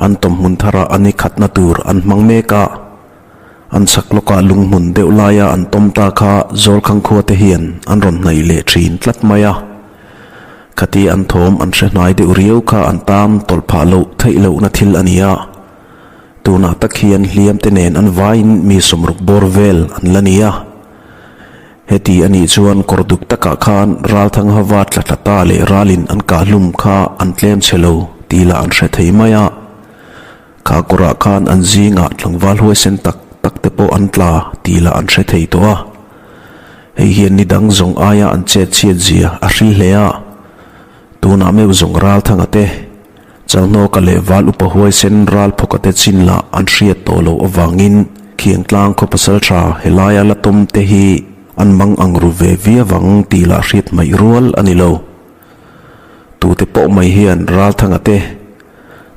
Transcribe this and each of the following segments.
An tawmhmun tharah a ni khatna tur an hmang mek a, an chhak lawkah lunghmun deuh laia an tawm ta kha Zawlkhang khua te hian an rawn hnaih leh thin tlat mai a. Khati an thawm an hre hnai deuh riau kha an tan tawlh phah loh theih lohna thil a ni a. Tunah tak hian hliam te nen an vaiin mi sawmruk bawr vel an la ni a. Heti a nih chuan kawr duk takah khan Ralthang hava tla tla ta leh ralin an kah hlum kha an tlem chhe lo tih lah an hre thei mai a. Kha kawrah khan an zingah tlangval huaisen tak tak te pawh an tla tih lah an hre thei tawh a. Hei hian ni dang zawng aia an chet chhiat zia a hril hle a. Tunah meuh zawng Ralthanga te, Chalhnawka leh Val upa huaisen Ralphawka te chin lah an hriat tawh loh avangin Khiangtlang khaw pasal tha helaia la tawm te hi an mang ang ru ve viau ang tih lah hriat hmaih rual a ni lo. Tute pawh mai hian Ralthanga te,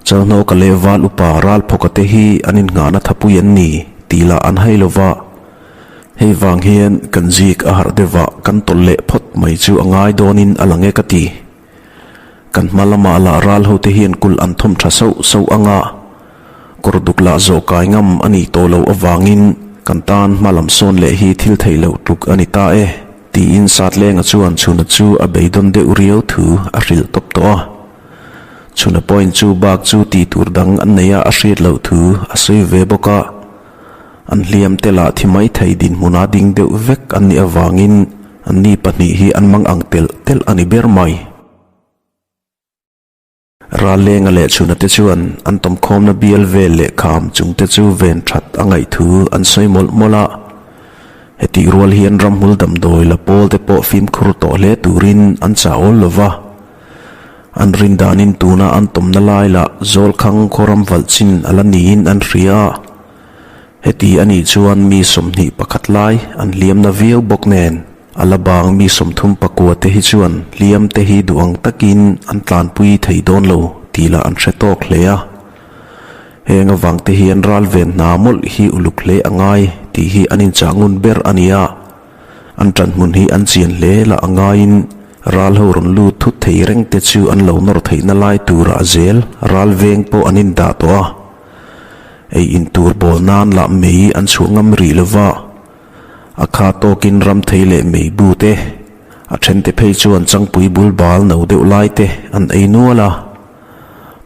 Chalhnawka leh Val upa Ralphawka te hi an innghahna thapui an ni tih lah an hai lova. Hei vang hian kan zik a harh deuhah kan tawlh leh phawt mai chu a ngai dawnin a lang e ka ti. Kan hma lamah lah ral hote hian kulh an thawm tha sauh sauh ang a, kawr duk lah zawh kai ngam a nih tawh loh avangin kan tan hma lam sawn leh hi thil theih loh tluk a ni ta e, tiin Satlenga chuan Chhuna chu a beidawn deuh riau thu a hrilh tawp tawh a. Chhuna pawhin chu bak chu tih tur dang an nei a a hriat loh thu a sawi ve bawk a. An hliam te lah thi mai thei dinhmuna ding deuh vek an nih avangin Anni pahnih hi an mang ang telh telh a ni ber mai. Rallenga leh Chhuna te chuan an tawmkhawmna bial vel leh kham chung te chu ven that a ngaih thu an sawi mawlh mawlh a. Hetih rual hian ramhmul damdawi la pawl te pawh fimkhur tawh hle turin an chah awl lo va. An rin danin tuna an tawmna lai lah Zawlkhang khawram valh chin a la niin an hria a. Heti a nih chuan mi 21 lai an hliamna viau bawk nen, a la bang mi 34 te hi chuan hliam te hi duh ang takin an tlanpui thei dawn lo tih lah an hre tawk hle a. Heng avang te hian ral ven hna mawlh hi uluk hle a ngai tih hi an inchah ngun ber a ni a. An ṭanhmun hi an chian hle lah a ngaiin ral ho rawn lut thut thei reng te chu an lo nawr theihna lai turah zel ral veng pawh an indah tawh a. Ei in tur bawl nan lah mei an chhuah ngam rih lo va, a kha tawkin ram thei leh mei bu te, a then te phei chuan changpui bul bal no deuh lai te an ei nual a.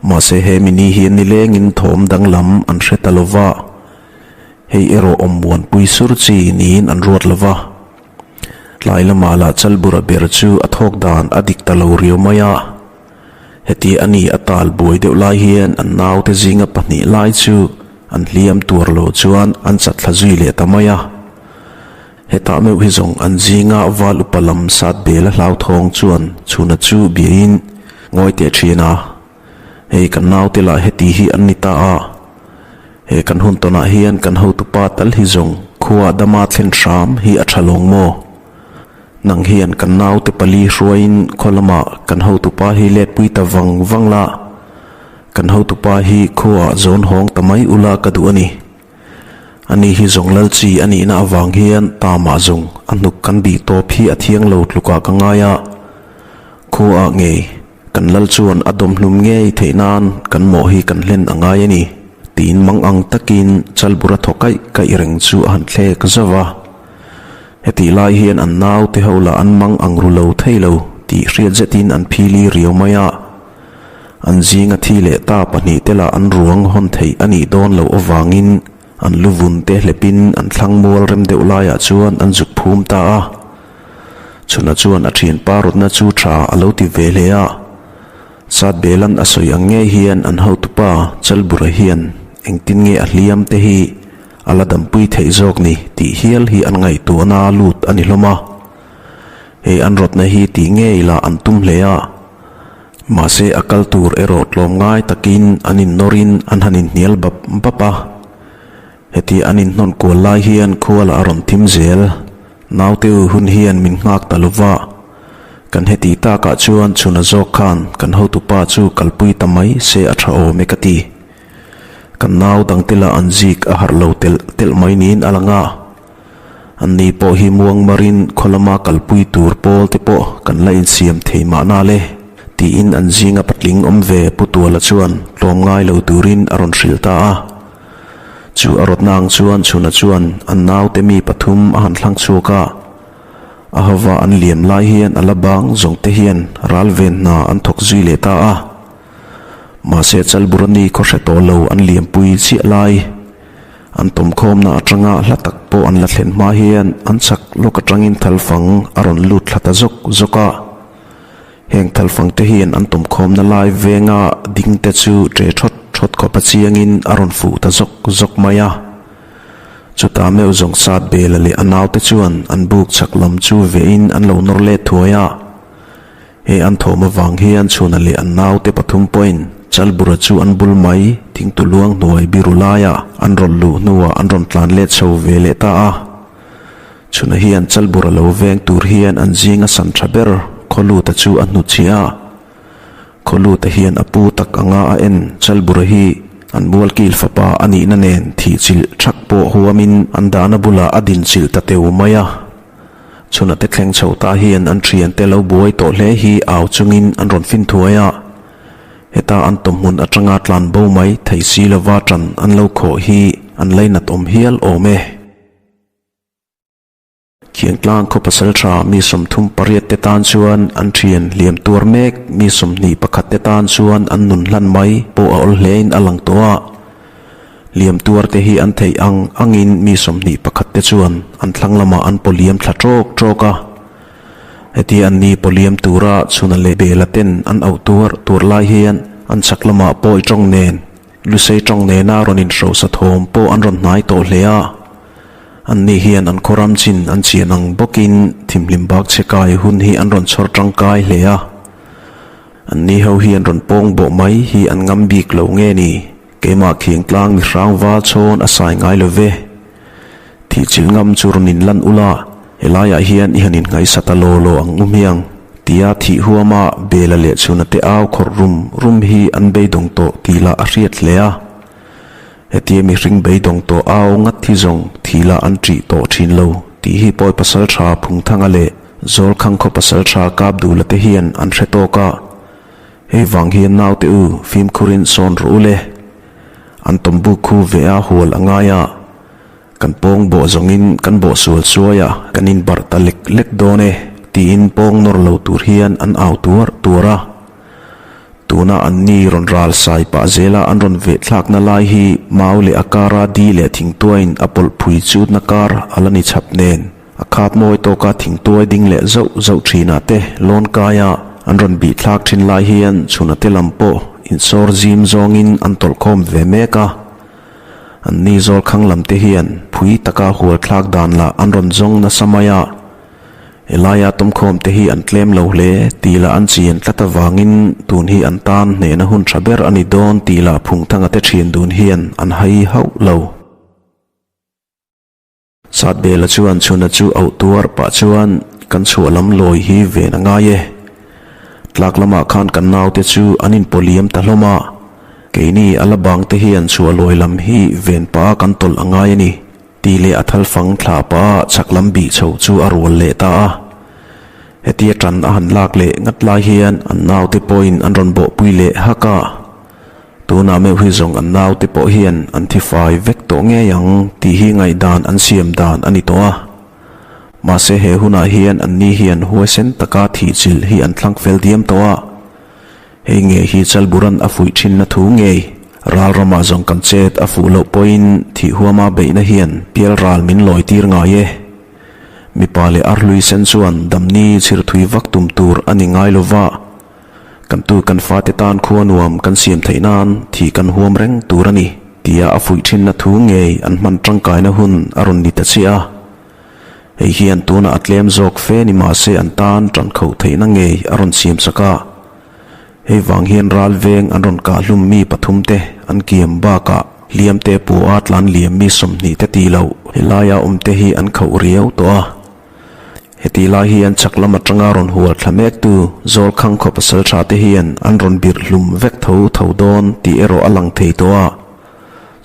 Mahse he mini hian nilengin thawm danglam an hre ta lo va, hei erawh awmmuanpui sur chi niin an ruat lo va. Tlai lamah lah Chalbura ber chu a thawk dan a dik ta lo riau mai a. Heti a ni a tal buai deuh lai hian an naute zinga pahnih lai chu an hliam tuar lo chuan an chat thla zui leh ta mai a. Hetah meuh hi zawng an zinga val upa lam sat bel a hlauthawng chuan chhuna chu biain ngawi teh thin a, Hei kan naute lah heti hi an ni ta a, he kan hun tawnah hian kan hotupa tal hi zawng khua dama thlen hram hi a tha lawng maw? Nang hian kan naute pali hruaiin khaw lamah kan hotupa hi letpui ta vang vang la, kan hotupa hi khuaah zawn hawng ta mai ula ka duh a ni. Ani hi zawng lal chi a nihna avang hian tamah zawng a hnuk kan bih tawp hi a thiang lo tlukah ka ngai a, khuaah ngei kan lal chuan a dawmhlum ngei theih nan kan mawh hi kan hlen a ngai a ni, tiin mang ang takin Chalbura thaw kaih kaih reng chu a han thlek zauh a. Hetih lai hian an naute ho lah an mang ang ru lo thei lo tih hriat zetin an phili riau mai a. An zinga thi leh ta pahnih te lah an ruang hawn theih a nih dawn loh avangin an lu vun te hlepin an thlang mual rem deuh laiah chuan an zuk phum ta a. Chhuna chuan a thianpa rawtna chu tha a lo ti ve hle a. Satbelan a sawi ang ngei hian an hotupa Chalbura hian engtin nge a hliam te hi A la dampui theih zawk ni tih hial hi an ngaihtuahna lut a ni hlawm a. Hei an rawtna hi tih ngei lah an tum hle a. Mahse a kal tur erawh tlawm ngai takin an innawrin an han inhnial bap bap a. Heti an inhnawn kual lai hian khuala a rawn thim zel. Nauteu hun hian min nghak ta lova. Kan heti takah chuan chhuna zawk khan kan hotupa chu kalpui ta mai se a tha awm e ka ti. Kan nau dangte lah an zik a harh lo telh telh mai niin a lang a. An ni pawh hi muang marin khaw lama kalpui tur pawl te pawh kan la insiam thei mahna le, Tiin an zinga patling awm ve Pu Tuala chuan tlawm ngai lo turin a rawn hrilh ta a. Chu a rawtna ang chuan Chhuna chuan an naute mi pathum a han thlang chhuak a. A hova an liam lai hian a la bang zawng te hian ral ven hna an thawk zui leh ta a. Mahse Chalburani khaw hre tawh lo an liampui chiah lai. An tawmkhawmna atanga hla tak pawh an la thlen hma hian an chak lawk atangin thalfang a rawn lut thla ta zawk zawk a. Heng thalfangte hian an tawmkhawmna lai venga dingte chu ṭe ṭhawt ṭhawt khawpa chiangin a rawn fuh ta zawk zawk mai a. Chutah meuh zawng sat Bela leh a naute chuan an buk chhak lam chu vehin an lo nawr let thuai a. He an thawm avang hian Chhuna leh an naute pathum pawhin Chalbura chu an bul mai thingtu luang hnuai biru laiah an rawn luh hnuah an rawn tlan let chho ve leh ta a. Chhuna hian Chalbura lo veng tur hian an zing a san tha ber Khawluta chu a hnutchhiah a. Khawluta hian a pu tak anga a en Chalbura hi an mualkil fapa a nihna nen thihchilh thak pawh huamin an dahna bulah a dinchilh ta teu mai a. Chhuna te thleng chho ta hian an thiante lo buai tawh hle hi au chungin an rawn fin thuai a. Heta an tawmhmun atanga tlan bo mai thei si lova tan an lo khawh hi an lainat awm hial awm e. Khiangtlang khaw pasal tha mi 38 te tan chuan an thian hliam tuar mek mi 21 te tan chuan an nun hlan mai pawh a awl hlein a lang tawh a. Hliam tuar te hi an theih ang angin mi 21 te chuan an thlang lamah an paw liam thla tawk tawk a. Heti an ni paw liam tura chhuna leh bela ten an auh tuar tur lai hian an chhak lamah pawi tawng nen Lusei tawng nena rawn inhrosa thawm pawh an rawn hnai tawh hle a. Anni hian an khawram chin an chian ang bawkin thimhlim bak che kai hun hi an rawn chhawr tangkai hle a. Anni ho hian rawn pawng bawh mai hi an ngam bik lo nge ni? Keimah Khiangtlang mi hrang val chhawn a sai ngai lo ve. Thihchilh ngam chu rawn inlan ula, helaiah hian i han inngaihsa ta law law ang u hmiang, tia thih huama Bela leh Chhuna te au khawrh rum rum hi an beidawng tawh tih lah a hriat hle a. Hetia mihring beidawng tawh au ngat hi zawng thih lah an ṭih tawh ṭhin lo tih hi Pawi Pasalṭha Phungthanga leh Zawlkhang khaw Pasalṭha Kapdula te hian an hre tawk a. Hei vang hian naute u fimkhurin sawn rawh u le. An tawmbuk khu ve a hual a ngai a. Kan pawng bawh zawngin kan bawh sual suai a, kan inbarh ta lek lek dawn e, tiin pawng nawr lo tur hian an au tuar tuar a. Tuna an ni rawn ral sai pah zela an rawn veh thlakna lai hi mau leh a kara di leh thingtuaiin a pawlh phui chutna kar a la ni chhap nen. A khat mawi tawka thingtuai ding leh zauh zauh thinah te lawn kaia an rawn bih thlak thin lai hian chhuna te lam pawh insawr zim zawngin an tawlh khawm ve mek a. An ni zawl khang lam te hian phui taka hual thlak dan lah an rawn zawng nasa mai a. Helaia tawmkhawm te hi an tlem lo hle tih lah an chian tlat avangin tun hi an tan hnehna hun tha ber a ni dawn tih lah Phungthanga te thian dun hian an hai hauh lo. Satbela chuan chhuna chu auh tuar pah chuan kan chhuah lam lawi hi ven a ngai e. Tlak lamah khan kan naute chu an inpaw liam ta hlawm a, keini a la bang te hian chhuah lawi lam hi ven pah a kan tawlh a ngai a ni, tih leh a thal fang thlah pah a chhak lam bih chho chu a rual leh ta a. Hetia tan a han lak leh ngat lai hian an naute pawhin an rawn bawhpui leh hak a. Tunah meuh hi zawng an naute pawh hian an thi fai vek tawh ngei ang tih hi ngaihdan an siam dan a ni tawh a. Mahse he hunah hian anni hian huaisen taka thihchilh hi an thlang fel diam tawh a. Hei nge hi Chalburan a fuih thinna thu ngei, ral ramah zawng kan chet a fuh loh pawhin thih huama beihna hian pial ral min lawi tir ngai e. Mipa leh arhlui sen chuan damni chhirthui vak tum tur a ni ngai lova. Kan tu kan fate tan khua nuam kan siam theih nan thih kan huam reng tur a ni, tia a fuih thinna thu ngei an hman tangkaina hun a rawn ni ta chiah a. Hei hian tunah a tlem zawk fe ni mahse an tan tan kho theihna ngei a rawn siam sak a. Hei vang hian ral veng an rawn kah hlum mi pathum te an kiam bakah hliam te pua tlan liam mi 20 te tih loh helaia awm te hi an khauh riau tawh a. Heti lai hian chak lam atanga rawn hual thla mektu Zawlkhang khaw pasal tha te hian an rawn birh hlum vek tho tho dawn tih erawh a lang thei tawh a.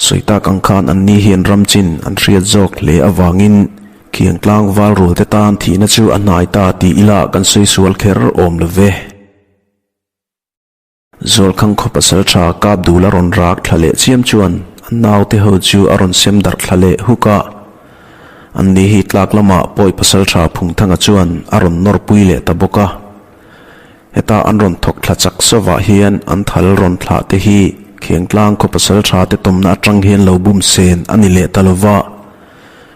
Sawi tak ang khan anni hian ram chin an hriat zawk hle avangin Khiangtlang val rual te tan thihna chu a hnai ta tih ila kan sawi sual kher awm lo ve. Zawlkhang khaw pasalṭha kap dul a rawn rak thla leh chiam chuan an naute ho chu a rawn sem darh thla leh huk a. An ni hi tlak lamah pawi pasalṭha Phungthanga chuan a rawn nawr pui leh ta bawk a. Heta an rawn thawk thla chak sawvah hian an thal rawn thlah te hi Khengtlang khaw pasalṭha te tawmna aṭang hian lo bum sen a ni leh ta lova.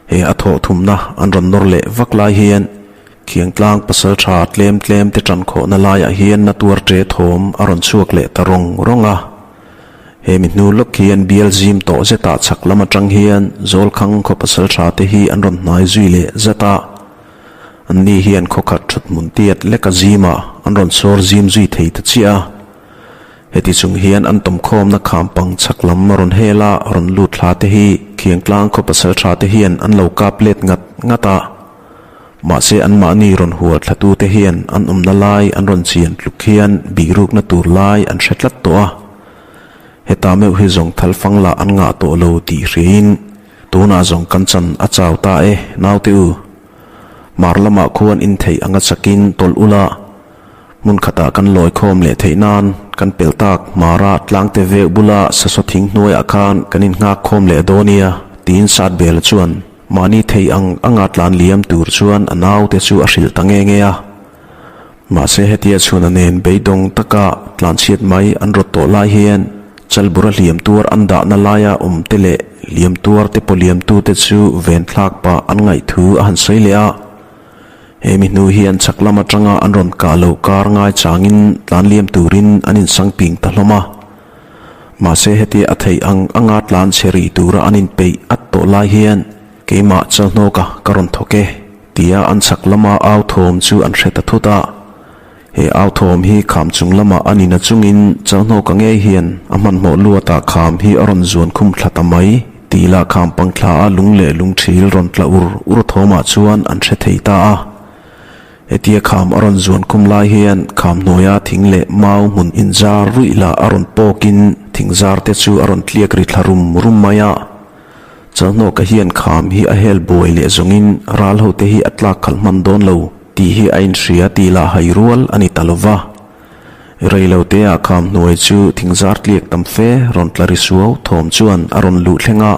He a thawh thumna an rawn nawr leh vak lai hian Khiangtlang pasalṭha tlem tlem te ṭan khawhna laiah hian na tuar ṭe thawm a rawn chhuak leh ta rawng rawng a. He mi hnu lawk hian bial zim tawh zetah chhak lam aṭang hian Zawlkhang khaw pasalṭha te hi an rawn hnai zui leh zat a. Anni hian khawkhat ṭhut hmun tiat leka zimah an rawn sawr zim zui thei ta chiah a. Heti chung hian an tawmkhawmna kham pang chhak lam rawn hel a rawn lut thla te hi Khiangtlang khaw pasalṭha te hian an lo kap let ngat ngat a. Mahse anmahni rawn hual thlatute hian an awmna lai an rawn chian tluk hian bihrukna tur lai an hre tlat tawh a. Heta meuh hi zawng thalfang lah an ngah tawh lo tih hriain tunah zawng kan chan a chau ta e naute u. Hmar lamah khuan intheih anga chakin tawlh ula hmun khatah kan lawi khawm leh theih nan kan pelh tak hmara tlangte vek bula sasaw thing hnuaiah khan kan innghak khawm leh dawn nia tiin Satbela chuan Mahni thei ang anga tlan liam tur chuan a naute chu a hrilh ta nge nge a. Mahse hetia chhuna nen beidawng taka tlanchhiat mai an rawt tawh lai hian Chalbura hliam tuar an dahna laia awm te leh hliam tuar te pawh liamtute chu ven thlak pah an ngaih thu a han sawi leh a. He mi hnu hian chhak lam atanga an rawn kah loh kar ngai changin tlan liam turin an insangping ta hlawm a. Mahse hetia a theih ang anga tlan chhe rih tura an inpeih at tawh lai hian keimah Chalhnawka ka rawn thawk e tia an chhak lama au thawm chu an hre ta thut a. He au thawm hi kham chung lamah a nina chungin Chalhnawka ngei hian a hmanhmawh luatah kham hi a rawn zuan khum thla ta mai tih lah kham pangthla a lung leh lungthil rawn tla ur ur thawmah chuan an hre thei ta a. Hetia kham a rawn zuan khum lai hian kham hnuaia thing leh mau hmun inzar ruih lah a rawn pawkin thing zar te chu a rawn tliak ri thla rum rum mai a. Chalhnawka hian kham hi a hel buai leh zawngin ral ho te hi a tlak khalh hman dawn lo tih hi a inhria tih lah hai rual a ni ta lo va. Rei lo te ah kham hnuai chu thing zar tliak tam fe rawn tla ri suau thawm chuan a rawn luh thleng a.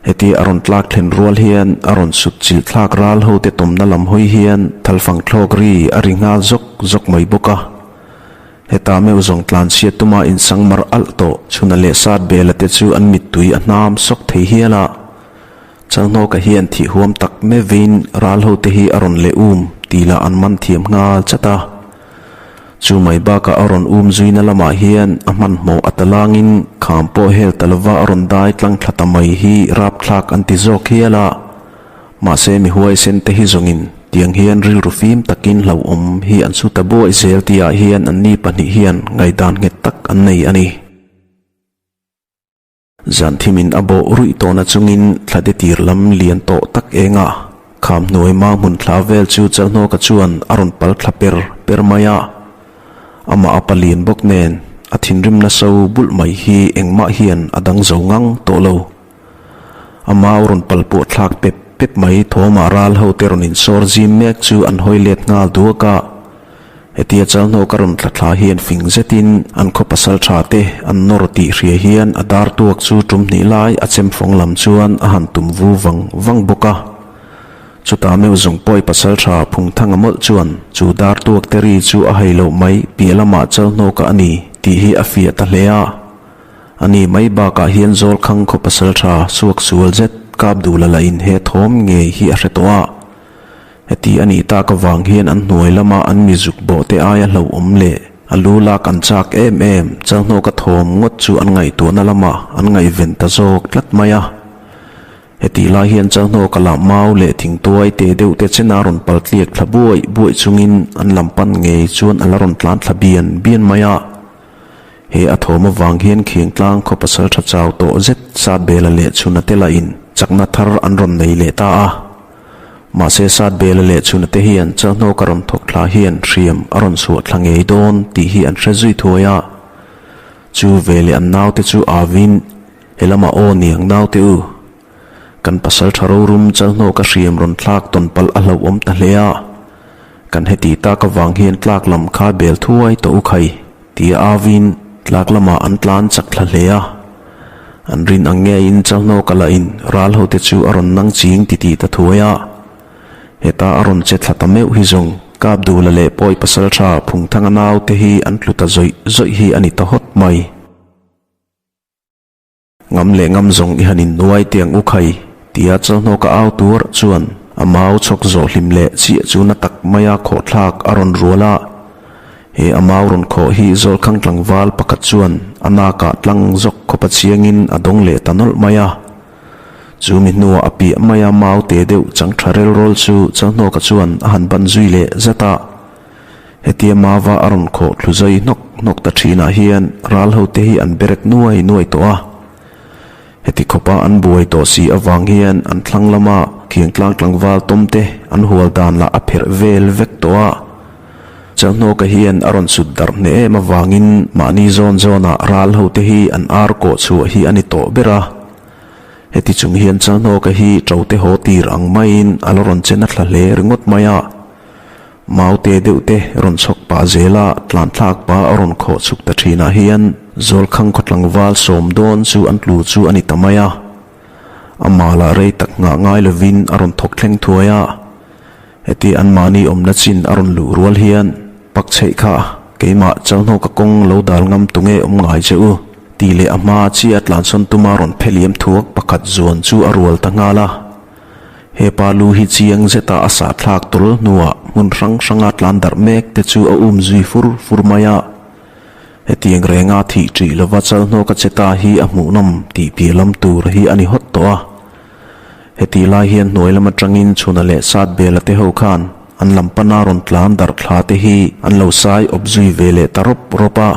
Heti a rawn tlak thlen rual hian a rawn sut chilh thlak ral ho te tawmna lam hawi hian thalfang thlawk ri a ri nghal zawk zawk mai bawk a. Heta meuh zawng tlanchhiat tuma insang mar alh tawh chhuna leh sat bela te chu an mittui a hnam sawk thei hial a. Chalhnawka hian thih huam tak meuhin ral ho te hi a rawn leh um tih lah an man thiam nghal chat a. Chu mai bakah a rawn um zuina lamah hian a hmanhmawh a talangin kham pawh hel ta lova a rawn dai tlang thla ta mai hi rapthlak an ti zawk hial a. Mahse mi huaisen te hi zawngin tiang hian rilru fim takin hlauhawm hi an su ta buai zel tihah hian anni pahnih hian ngaihdan nghet tak an nei a ni. Zan thimin a bawh ruih tawhna chungin thla de tir lam lian tawh tak enga kham hnuai ma hmun thla vel chu Chalhnawka chuan a rawn pal thla per per mai a. Amah a palian bawk nen a thinrimna so bulh mai hi engmah hian a dang zo ngang tawh lo. A mau rawn pal pawh thlak pep pep mai thawmah ral ho te rawn insawr zim mek chu an hawi let nghal duak a. Hetia Chalhnawk a rawn thla thla hian fing zetin an khaw pasal tha te an nawr tih hria hian a dar tuak chu tum hnih lai a chem fawng lam chuan a han tum vu vang vang bawk a. Chutah meuh zawng pawi pasal tha Phungthanga mawlh chuan chu dar tuak te ri chu a hei loh mai piah lamah Chalhnawka a ni tih hi a fiah ta hle a. A ni mai bakah hian Zawlkhang khaw pasal tha suak sual zet kap duh la la in he thawm ngei hi a hre tawh a. Heti a nih tak avang hian an hnuai lama an mi zuk bawh te aia hlauhawm leh a lu lak an chak em em Chalhnawka thawm ngawt chu an ngaihtuahna lamah an ngaihven ta zawk tlat mai a. Heti lai hian Chalhnawka lah mau leh thingtuai te deuh te chena rawn pal tliak thla buaih buaih chungin an lam pan ngei chuan a la rawn tlan thla bian bian mai a. He a thawm avang hian Khiangtlang khaw pasal tha chau tawh zet Satbela leh Chhuna te lahin chakna thar an rawn nei leh ta a. Mahse Satbela leh Chhuna te hian Chalhnawka rawn thawk thla hian hriam a rawn chhuah thla ngei dawn tih hi an hre zui thuai a. Chu ve leh an naute chu avin he lamah aw niang naute u. Kan pasal tha rorum Chalhnawka hriam rawn thlak tawn palh a hlauhawm ta hle a. Kan heti tak avang hian tlak lam kha bel thuai tawh u khai. tia auin tlak lamah an tlan chak thla hle a. An rin ang ngeiin Chalhnawka lahin ral hote chu a rawn nang ching titih ta thuai a. Heta a rawn che thla ta meuh hi zawng Kapdula leh Pawi Pasaltha Phungthanga naute hi an tlu ta zawih zawih hi a ni ta hawt mai. Ngam leh ngam zawng i han innuai teh ang u khai, tia Chalhnawka au tur chuan a mau chhawk zawh hlim leh chiah chu na tak maia khawh thlak a rawn rual a. He a mau rawn khawh hi Zawlkhang tlangval pakhat chuan a nakah tlang zawk khawpa chiangin a dawng leh ta nawlh mai a. Chu mi hnuah a piah maia mau te deuh chang tha rel rawl chu Chalhnawka chuan a han ban zui leh zat a. Hetia mava a rawn khawh thlu zai hnawk hnawk ta thinah hian ral hote hi an berek nuai nuai tawh a. Heti khawpa an buai tawh si avang hian an thlang lama khiangtlang tlangval tawmte an hual dan lah a pherh vel vek tawh a. Chalhnawka hian a rawn sut darh hneh em avangin mahni zawn zawnah ral hote hi an ar kawh chhuah hi a ni tawh ber a. Heti chung hian Chalhnawka hi ṭote haw tir ang maiin a la rawn che na thla hle ringawt mai a. Maute deuh te rawn chhawk pah zel a, tlan thlak pah a rawn khawh chhuk ta thinah hian Zawlkhang khaw tlangval sawm dawn chu an tlu chu a ni ta mai a. Amah lah rei tak nghah ngai lovin a rawn thawk thleng thuai a. Heti anmahni awmna chin a rawn luh rual hian, Pak chheih kha, keimah Chalhnawka kawng lo dal ngam tunge awm ngai che u? tih leh a hma chiah tlansawn tuma rawn pheliam thuak pakhat zuan chu a rual ta nghal a. He pa lu hi chiang zeta a sah thlak tawl hnuah hmun hrang hranga tlan darh mek te chu a um zui fur fur mai a. Hetiang renga thih ṭih lova Chalhnawka che ta hi a hmuhnawm tih piah lam tur hi a ni hawt tawh a. Hetih lai hian hnuai lam aṭangin Chhuna leh Satbela te ho khan an lam pana rawn tlan darh thla te hi an lo sai awp zui ve leh ta rawp rawp a.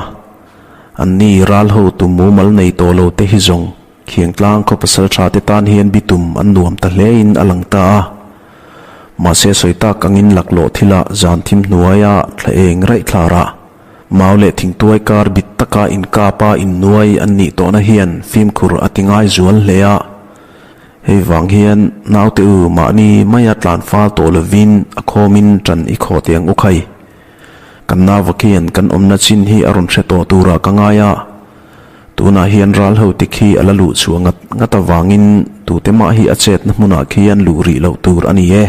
Anni ral ho tum mumal nei tawh lo te hi zawng Khiangtlang khaw pasal tha te tan hian bitum an nuam ta hle in a lang ta a. Mahse sawi tak angin laklawh thilah zan thim hnuaia thla eng raih thlarah mau leh thingtuai kar bit taka inkapa innuai an nih tawhna hian fimkhur a ti ngai zual hle a. Hei vang hian naute u mahni maia tlan fal tawh lovin a khawmin ṭan i khaw teh ang u khai. Kan nau khian kan awmna chin hi a rawn hre tawh turah ka ngai a. Tunah hian ral ho te khi a la luh chhuah ngat ngat avangin tute mah hi a chetna hmunah khian luh rih loh tur a ni e,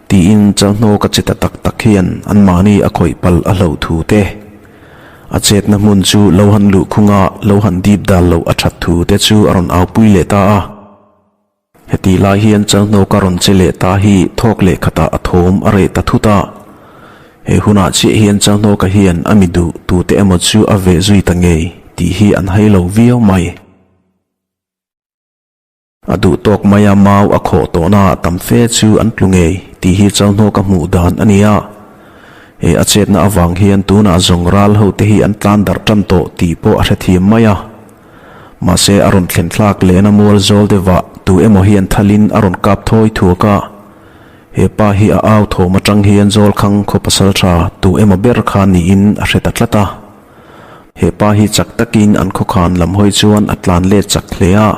tiin Chalhnaw ka che ta tak tak hian anmahni a khawih palh a hlauh thu te, a chetna hmun chu lo han luh khunga lo han dip dal loh a that thu te chu a rawn aupui leh ta a. Hetih lai hian Chalhnawka rawn che leh ta hi thawk leh khatah a thawm a reh ta thut a. He hunah chiah hian Chalhnawka hian a mi duh tute emaw chu a veh zui ta ngei tih hi an hai lo viau mai. A duh tawk maia mau a khawh tawhna tam fe chu an tlu ngei tih hi Chalhnawka hmuh dan a ni a. He a chetna avang hian tunah zawng ral hote hi an tlan darh tan tawh tih pawh a hrethiam mai a. Mahse a rawn thlen thlak lehna mual zawl deuhah tu emaw hian thalin a rawn kap thawi thuak a. He pa hi a au thawm atang hian Zawlkhang khaw pasal tha tu emaw ber kha niin a hre ta tlat a. He pa hi chak takin an khawkhan lam hawi chuan a tlan let chak hle a.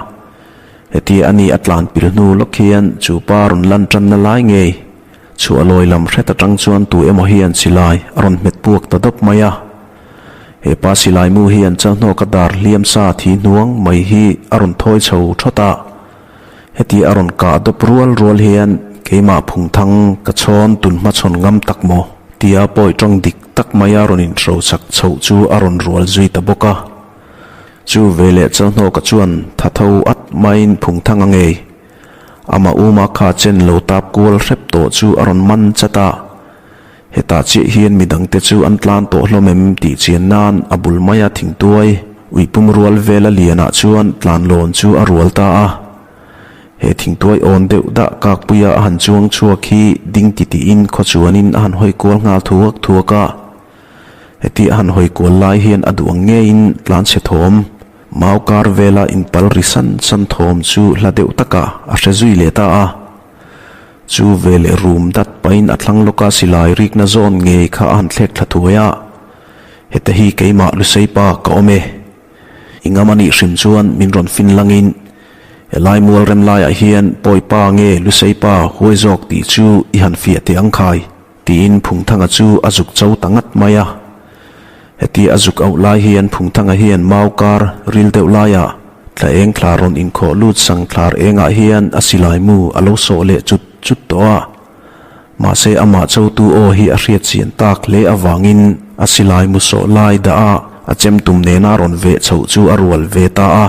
Hetia ani a tlan pil hnu lawk hian chu pa rawn lan tanna lai ngei chhuah lawi lam hret atang chuan tu emaw hian silai a rawn hmet puak ta dawp mai a. He pa silai mu hian Chalhnawka dar hliam sa thi hnuang mai hi a rawn thawi chho thawt a. Heti a rawn kah dawp rual rual hian keimah phungthang ka chhawn tun hmachhawn ngam tak maw? tia pawi tawng dik tak maia rawn inhrosak chhoh chu a rawn rual zui ta bawk a. Chu veleh Chalhnawka chuan tha tho at maiin phungthang a ngei. Amah uma kha chen lo tap kual hrep tawh chu a rawn man chat a. Hetah chiah hian midangte chu an tlan tawh hlawm em tih chian nan a bul maia thingtuai uipum rual vela lianah chuan tlanlawn chu a rual ta a. He thingtuai awn deuh dah kakpuia a han chuang chhuak hi ding ti tiin khaw chuanin a han hawi kual nghal thuak thuak a. Heti a han hawi kual lai hian a duh ang ngeiin tlanchhe thawm, mau kar vela inpal ri san san thawm chu hla deuh takah a hre zui leh ta a. Chu veleh rum dat pahin a thlang lawka silai rikna zawn ngei kha a han thlek thla thuai a, Heta hi keimah Luseipa ka awm e. I ngam a nih hrim chuan min rawn fin langin helai mual rem laiah hian Pawipa nge Luseipa huai zawk tih chu i han fiah teh ang khai, tiin Phungthanga chu a zuk cho ta ngat mai a. Heti a zuk auh lai hian Phungthanga hian mau kar ril deuh laiah thla eng thla rawn inkhawh lut sang thlar engah hian a silai mu a lo sawh leh chut chut tawh a. Mahse amah chotu aw hi a hriat chian tak hle avangin a silai mu sawh lai dah a a chem tum nena rawn veh chhoh chu a rual ve ta a.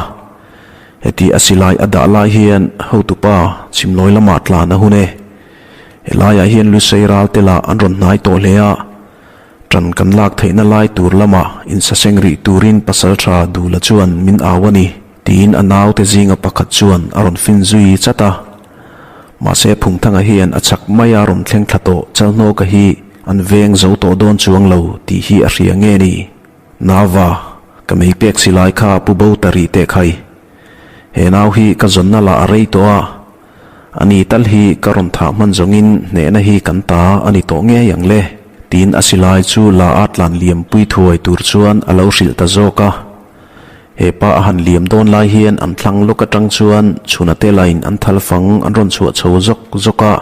Heti a silai a dah lai hian hotupa chhimlawi lamah tlan a hun e. Helaiah hian Lusei ral te lah an rawn hnai tawh hle a. Ṭan kan lak theihna lai tur lamah insaseng rih turin pasalṭha Dula chuan min au a ni, tiin a naute zinga pakhat chuan a rawn fin zui chat a. Mahse Phungthanga hian a chak maia rawn thleng thla tawh Chalhnawka hi an veng zo tawh dawn chuang lo tih hi a hria nge ni? Nava, ka mei pek si lai kha pu bo ta rih teh khai. He nau hi ka zawnna lah a rei tawh a. A ni tal hi ka rawn thah hman zawngin hnehna hi kan ta a ni tawh ngei ang le, tiin a silai chu la a tlan liam pui thuai tur chuan a lo hrilh ta zawk a. He pa a han liam dawn lai hian an thlang lawk atang chuan chhuna te lain an thal fang an rawn chhuah chho zawk zawk a.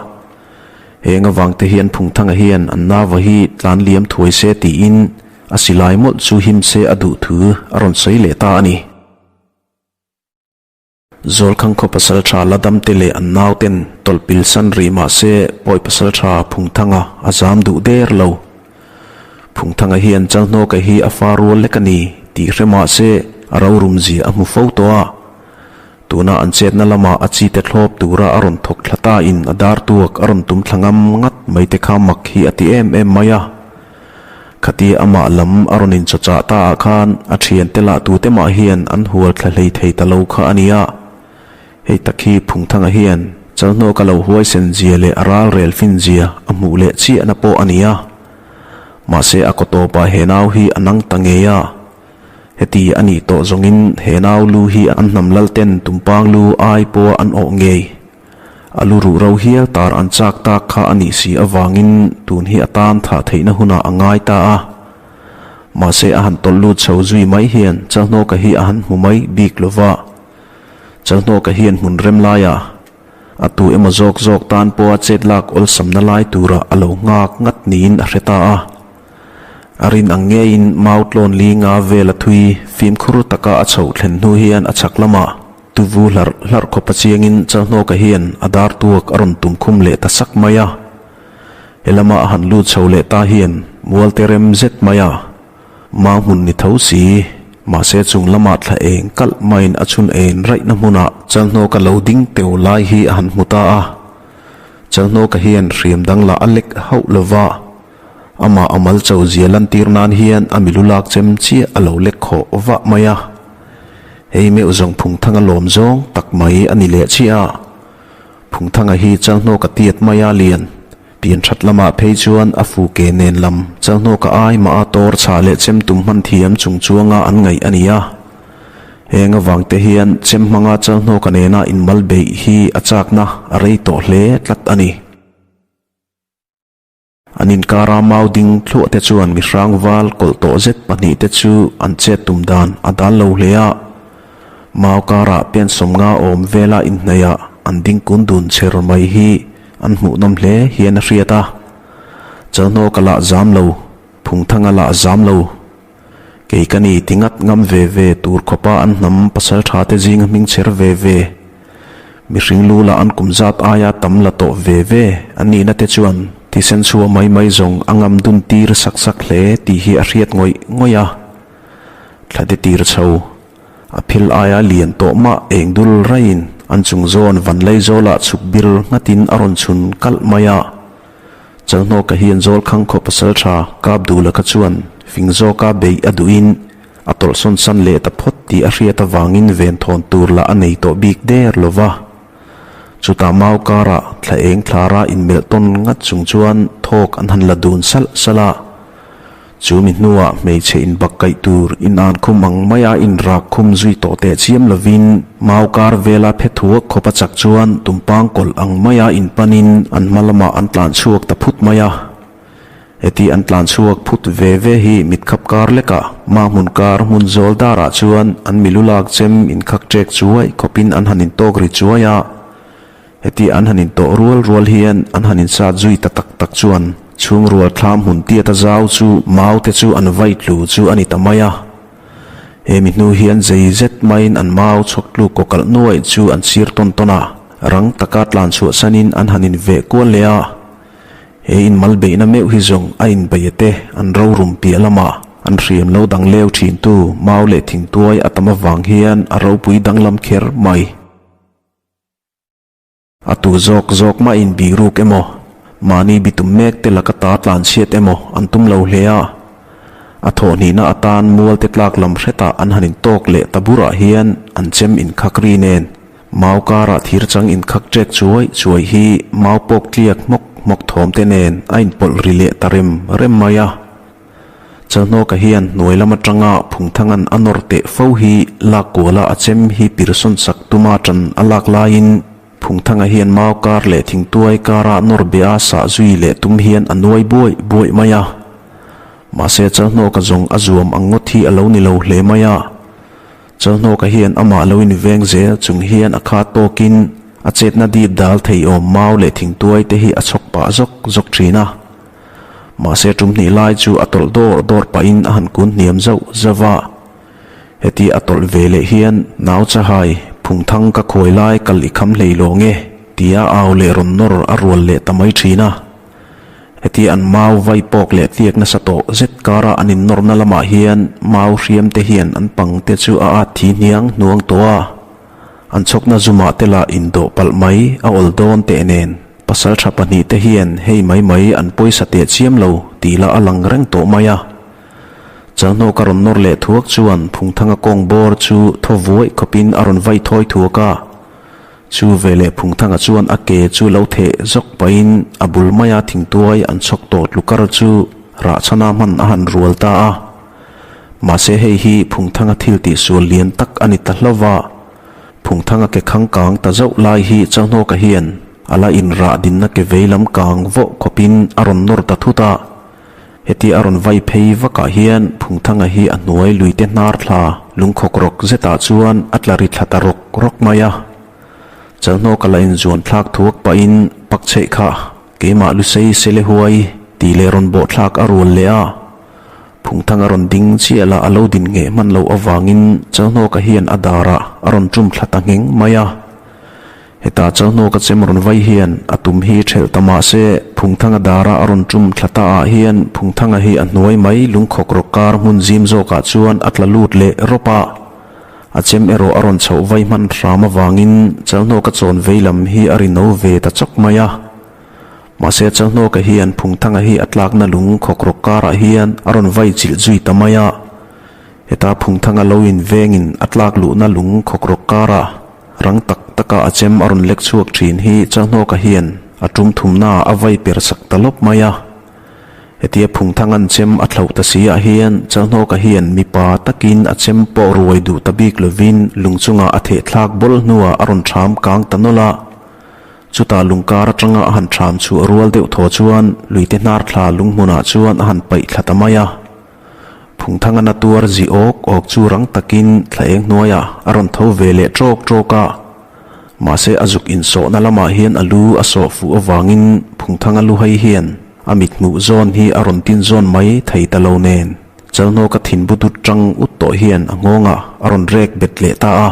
Heng avangte hian Phungthanga hian an nava hi tlan liam thuai se tiin a silai mawlh chu him se a duh thu a rawn sawi leh ta a ni. Zawlkhang khaw pasaltha la damte leh an nauten tawlh pil san rih mah se pawi pasaltha Phungthanga a zam duh der lo. Phungthanga hian Chalhnawka hi a fa rual lek a ni tih hre mah se a rorum zia a hmu fo tawh a. Tuna an chetna lama a chite thlawp tura a rawn thawk thla ta in a dar tuak a rawn tum thla ngam ngat mai te kha mak hi a ti em em mai a. Khatia amah lam a rawn inchawchah ta ah khan a thiante lah tute mah hian an hual thla hlei thei ta lo kha a nia. Hei tak hi Phungthanga hian Chalhnawka lo huaisen zia leh a ralrel fin zia a hmuh leh chiahna pawh a nia. Mahse a kaw tawpah he nau hi a nang ta ngei a. Heti a nih tawh zawngin he nau lu hi an hnam lal ten tumpang lu ai pawha an awh ngei. A lu ruh ro hial tar an chak tak kha a nih si avangin tun hi a tan thah theihna hunah a ngai ta a. Mahse a han tawlh lut chho zui mai hian Chalhnawka hi a han hmu mai bik lo va. Chalhnawka hian hmun rem laiah a tu emaw zawk zawk tan pawha chet lak awlsamna lai turah a lo nghak ngat niin a hre ta a. A rin ang ngeiin mau tlawn li nga vel a thui fimkhur taka a chhoh thlen hnu hian a chhak lamah Tuvu hlarh hlarh khawpa chiangin Chalhnawka hian a dar tuak a rawn tum khum leh ta sak mai a. He lama a han lut chho leh ta hian mualte rem zet mai a. Mau hmun ni tho si, mahse chung lamah thla eng kalh maiin a chhun en raihna hmunah Chalhnawka lo ding teu lai hi a han hmu ta a. Chalhnawka hian hriam dang lah a lek hauh lo va, amah a mal cho zia lantir nan hian a milu lak chem chiah a lo lek khawh vah mai a. Hei meuh zawng Phungthanga lawm zawng tak mai a ni leh chiah a. Phungthanga hi Chalhnawka tiat maia lian, pian that lamah phei chuan a fu ke nen lam Chalhnawka ai mah a tawr chhah leh chem tum hman thiam chung chuanga an ngaih a ni a. Heng avangte hian chem hmanga Chalhnawka nena inmal beih hi a chakna a rei tawh hle tlat a ni. An inkara mau ding thluah te chuan mihrang val kawlh tawh zet pahnihte chu an chet tum dan a dal lo hle a. Mau karah pen sawmnga awm vela inhnaihah an ding kun dun chher mai hi an hmuhnawm hle hian a hriat a. Chalhnawka lah zam lo, Phungthanga lah zam lo. Kei ka ni ti ngat ngam ve ve tur khawpa an hnam pasal tha te zinga hming chher ve ve. Mihring lu lah an kum zat aia tam la tawh ve ve an nihna te chuan thisen chhuah mai mai zawng a ngam dun tir sak sak hle tih hi a hriat ngawih ngawih a. Thla te tir chho a phil aia lian tawh mah eng dul raiin an chung zawn van lei zawlah chhuk bir nghatin a rawn chhun kalh mai a. Chalhnawka hian Zawlkhang khaw pasal tha kap duh laka chuan fing zawka beih a duhin a tawlhsawn san leh ta phawt tih a hriat avangin venthawn tur lah a nei tawh bik der lo va. Chutah mau karah thla eng thlara inmelh tawn ngat chung chuan thawk an han la dun salh salh a. Chu mi hnuah hmeichhe inbak kaih tur inan khum ang maia inrak khum zui tawh teh chiam lovin mau kar vela phe thuak khawp a chak chuan tumpang kawlh ang maia inpanin an hma lamah an tlan chhuak ta phut mai a. Heti an tlan chhuak phut ve ve hi mitkhap kar lekah ma hmun kar hmun zawl darah chuan an milu lak chem inkhak ṭek chuai khawpin an han intawk ri chuai a. Heti an han intawh rual rual hian an han insat zui ta tak tak chuan. Chhungrual thlam hmun tiat a zau chu mau te chu an vai tlu chu a ni ta mai a. He mi hnu hian zei zet maiin an mau chhawk tluk kaw kalh nuaih chu an sir tawn tawn a, rang taka tlan chhuah sanin an han inveh kual leh a. He inmal beihna meuh hi zawng a inbeia te an rorum piah lamah an hriam lo dang leu thintu mau leh thingtuai a tam avang hian a ropui danglam kher mai. A tu zawk zawk mah in bihruk emaw, mahni bitum mek te laka ta tlan chhiat emaw an tum lo hle a. A thawhhnihna atan mual te tlak lam hretah an han intawk leh ta burah hian an chem inkhak ri nen mau karah thir chang inkhak ṭek chuai chuai hi mau pawk tliak hmawk hmawk thawm te nen a inpawlh ri leh ta rem rem mai a. Chalhnawka hian hnuai lam atanga Phungthangan a nawr teh fo hi lak kuala a chem hi pirsawn sak tuma tan a lak laiin Phungthanga hian mau kar leh thingtuai kara nawr beh a sah zui leh tum hian a nuai buaih buaih mai a. Mahse Chalhnawka zawng a zuam ang ngawt hi a lo ni lo hle mai a. Chalhnawka hian amah lo inveng zel chung hian a kha tawkin a chetna dip dal thei awm mau leh thingtuai te hi a chhawk pah zawk zawk thin a. Mahse tum hnih lai chu a tawlh dawr dawr pahin a han kun hniam zauh zauh a. Heti a tawlh ve leh hian nau chahai phungthang ka khuai lai kal i kham hlei lawng e tia au leh rawn nawr a rual leh ta mai thin a. Heti an mau vai pawk leh tliak nasa tawh zet kara an innawrna lamah hian mau hriam te hian an pang te chu a at thi hniang hnuang tawh a. An chhawkna zumah te lah indawh palh mai a awl dawn teh nen. Pasal tha pahnihte hian hei mai mai an pawisa teh chiam lo tih lah a lang reng tawh mai a. Chalhnawk a rawn nawr leh thuak chuan Phungthanga kawng bawr chu thaw vuaih khawpin a rawn vai thawi thuak a. Chu veleh Phungthanga chuan a ke chu lo theh zawk pahin a bul maia thingtuai an chhawk tawh tlukar chu rahchhana hman a han rual ta a. Mahse hei hi Phungthanga thil tihsual lian tak a ni ta hlauh va. Phungthanga ke khang kang ta zauh lai hi Chalhnawka hian a la inrah dinna ke vei lam kang vawh khawpin a rawn nawr ta thut a. Heti a rawn vai phei vakah hian Phungthanga hi a hnuai luite hnar thla lungkhawk rawk zetah chuan a tla ri thla ta rawk rawk mai a. Chalhnawka la inzuan thlak thuak pahin pak chheih kha keimah lusei sele huai tih leh rawn bawh thlak a rual leh a. Phungthang a rawn ding chiah lah a lo din ngheh hman loh avangin Chalhnawka hian a darah a rawn tum thla ta ngheng mai a. Hetah Chalhnawka chem rawn vai hian a tum hi thelh ta mah se Phungthanga darah a rawn tum thla ta ah hian Phungthanga hi a hnuai mai lungkhawk rawk kar hmun zim zawkah chuan a tla lut leh rawp a. A chem erawh a rawn chhoh vai hman hram avangin Chalhnawka chawn vei lam hi a ri no ve ta chawk mai a. Mahse Chalhnawka hian Phungthanga hi a tlakna lung khawkrawk karah hian a rawn vai chilh zui ta mai a. Heta Phungthanga lo in vengin a tlak luhna lung khawkrawk karah rang tak taka a chem a rawn lek chhuak thin hi Chalhnawka hian a tum thumnaah a vai per sak ta lawp mai a. Hetia Phungthanga'n chem a thlauh ta si ah hian Chalhnawka hian mipa takin a chem pawh ruai duh ta bik lovin lung chungah a thehthlak bawl hnuah a rawn ṭham kang ta nawlh a. Chutah lungkar atanga a han ṭham chhuah rual deuh thaw chuan luite hnar thla lunghmunah chuan a han paih thla ta mai a. Phungthanga na tuar zi awk awk chu rang takin thla eng hnuaiah a rawn tho ve leh ṭawk ṭawk a. Mahse a zuk insawhna lamah hian a lu a sawh fuh avangin Phungthanga lu hai hian a mit hmuh zawn hi a rawn tin zawn mai thei ta lo nen Chalhnawka thinbu dut ṭang ut tawh hian a nghawngah a rawn rek bet leh ta a.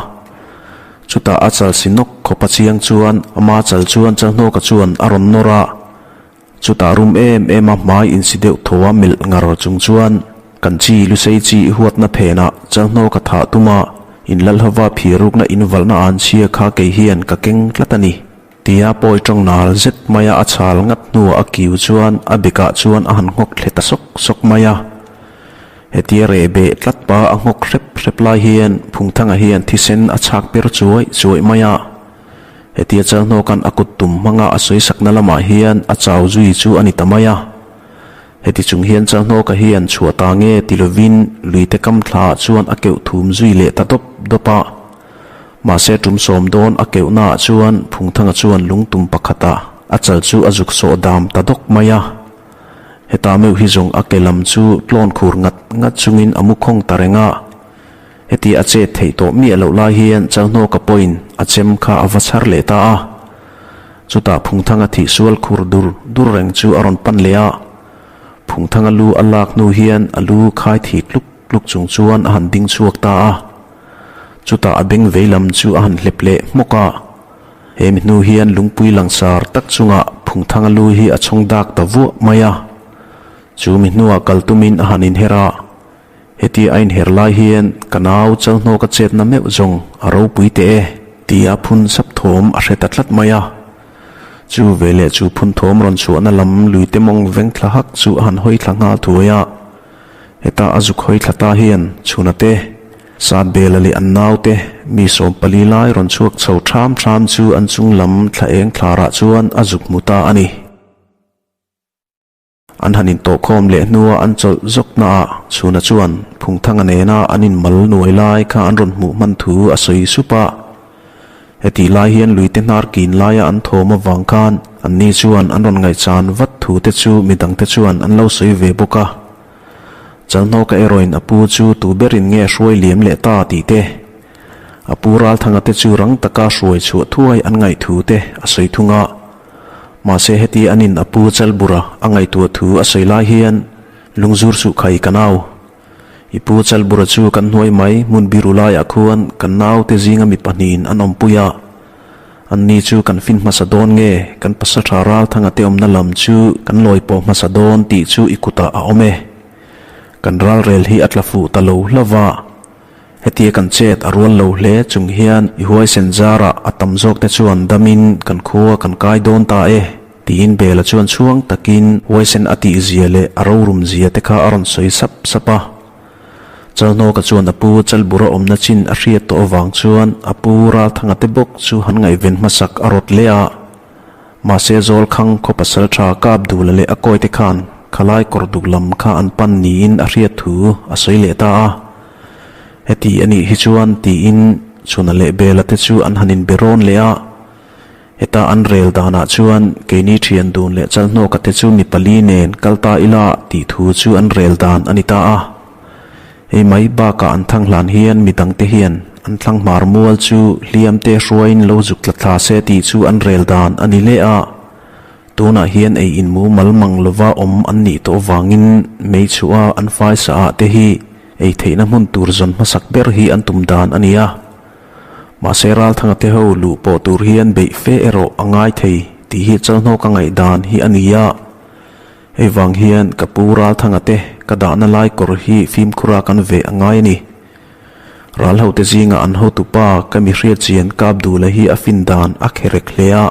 Chutah a chal si nawk khawp a chiang chuan ama chal chuan Chalhnawka chuan a rawn nawr a, chutah rum em em a hmai insi deuh tho a melh ngar chung chuan kan chi lusei chi i huatna phenah Chalhnawka thah tum a, inlalhova phirukna invalhna an chhia kha kei hian ka keng tlat a ni. Tia pawi tawng nal zet maia a chhal ngat hnuah a kiu chuan a bekah chuan a han nghawk thle ta sawk sawk mai a. Hetia reh beh tlat pa a nghawk hrep hrep lai hian Phungthanga hian thisen a chhak per chuai chuai mai a. Hetia Chalhnawka'n a kut tum hmanga a sawi sakna lamah hian a chau zui chu a ni ta mai a. Heti chung hian Chalhnawka hian chhuah ta nge ti lovin luite kam thlaah chuan a keuh thum zui leh ta dawp dawp a. Mahse tum sawm dawn a keuhnaah chuan Phungthanga chuan lungtum pakhatah a chal chu a zuk sawh dam ta dawk mai a. Heta meuh hi zawng a ke lam chu tlawn khur ngat ngat chungin a mu khawng ta reng a. Heti a chet theih tawh miah loh lai hian Chalhnawka pawhin a chem kha a va chhar leh ta a. Chutah Phungthanga thih sual khur dur dur reng chu a rawn pan leh a. Phungthanga lu a lak hnu hian a lu khai thi tluk tluk chung chuan a han ding chhuak ta a. Chutah a beng veilam chu a han hlep leh hmawk a. He mi hnu hian lungpui langsar tak chungah Phungthanga lu hi a chhawng dak ta vuah mai a. Chu mi hnuah kal tumin a han inher a. Heti a inher lai hian ka nau Chalhnawka chetna meuh zawng a ropui teh e tia phun sap thawm a hre ta tlat mai a. Chu veleh chu phun thawm rawn chhuahna lam luite mawng veng thla hak chu a han hawi thla nghal thuai a. Heta a zuk hawi thla ta hian chhuna te, Satbela leh an naute mi 14 lai rawn chhuak chho ṭham ṭham chu an chung lam thla eng thlarah chuan a zuk hmu ta a ni. An han intawhkhawm leh hnua an chawlh zawk naah Chhuna chuan Phungthanga nena an inmal nuai lai kha an rawn hmuh hman thu a sawi sup a. Hetih lai hian luite hnar kin laia an thawm avang khan anni chuan an rawn ngaihchan vat thu te chu midangte chuan an lo sawi ve bawk a. Chalhnawka erawhin a pu chu tu berin nge hruai liam leh ta tih te, a pu Ralthanga te chu rang taka hruai chhuah thuai an ngaih thu te a sawi thung a. Mahse heti an in a pu Chalbura a ngaihtuah thu a sawi lai hian Lungzur suh khai ka nau. I pu Chalbura chu kan hnuai mai hmun biru laiah khuan kan naute zinga mi pahnihin an awmpui a. Anni chu kan fin hmasa dawn nge kan pasatha Ralthanga te awmna lam chu kan lawi pawh hmasa dawn tih chu i kutah a awm e. Kan ralrel hi a tla fuh ta lo hlauh a. Hetia kan chet a rual lo hle chung hian i huaisen zarah a tam zawk te chuan damin kan khua kan kai dawn ta e, tiin Bela chuan chhuang takin huaisen a tih zia leh a rorum zia te kha a rawn sawi sap sap a. Chalhnawka chuan a pu Chalbura awmna chin a hriat tawh avang chuan a pu Ralthanga te bawk chu han ngaihven hmasak a rawt leh a. Mahse Zawlkhang khaw pasal tha kap dula leh a kawi te khan khalai kawr duk lam kha an pan niin a hriat thu a sawi leh ta a. Heti a nih hi chuan tiin Chhuna leh Bela te chu an han inbe rawn leh a. Heta an rel danah chuan keini thian dun leh Chalhnawka te chu mi pali nen kal ta ila tih thu chu an rel dan a ni ta a. Hei mai bakah an thang hlan hian midangte hian an thlang hmar mual chu hliam te hruaiin lo zuk tla thla se tih chu an rel dan a ni leh a. Tunah hian ei in mumal mang lova awm an nih tawh vangin mei chhuah a an faisa ah te hi ei theihna hmun tur zawn hmasak ber hi an tum dan a ni a. Mahse Ralthanga te ho luh pawh tur hian beih fe erawh a ngai thei tih hi Chalhnawka ngaihdan hi a ni a. Hei vang hian ka pu Ralthanga te ka dahna lai kawr hi fimkhura kan veh a ngai a ni. Ralhote zinga an hotupa ka mi hriatchian kap duhla hi a fin dan a kherek hle a.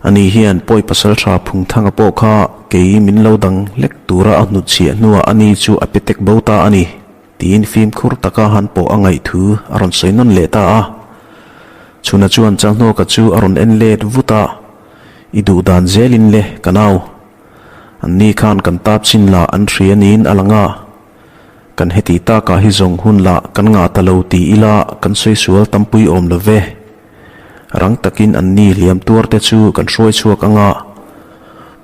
Ani hian pawi pasal tha Phungthanga pawh kha kei min lo dang hlek tura a hnutchhiah hnuah ani chu a pe tek bo ta a ni, tiin fimkhur taka han pawh a ngaih thu a rawn sawi nawn leh ta a. Chhuna chuan Chalhnawka chu a rawn en let vut a. I duh dan zelin le ka nau. Anni khan kan tap chin lah an hria niin a lang a. Kan heti takah hi zawng hun lah kan ngah ta lo ti ila kan sawi sual tampui awm lo ve. Rang takin anni hliam tuar te chu kan hruai chhuak ang a.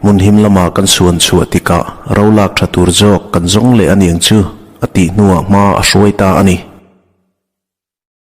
Hmun him lamah kan suan chhuah tikah ro lak tha tur zawk kan zawng leh aniang chu a tih hnuah hma a hruai ta a ni.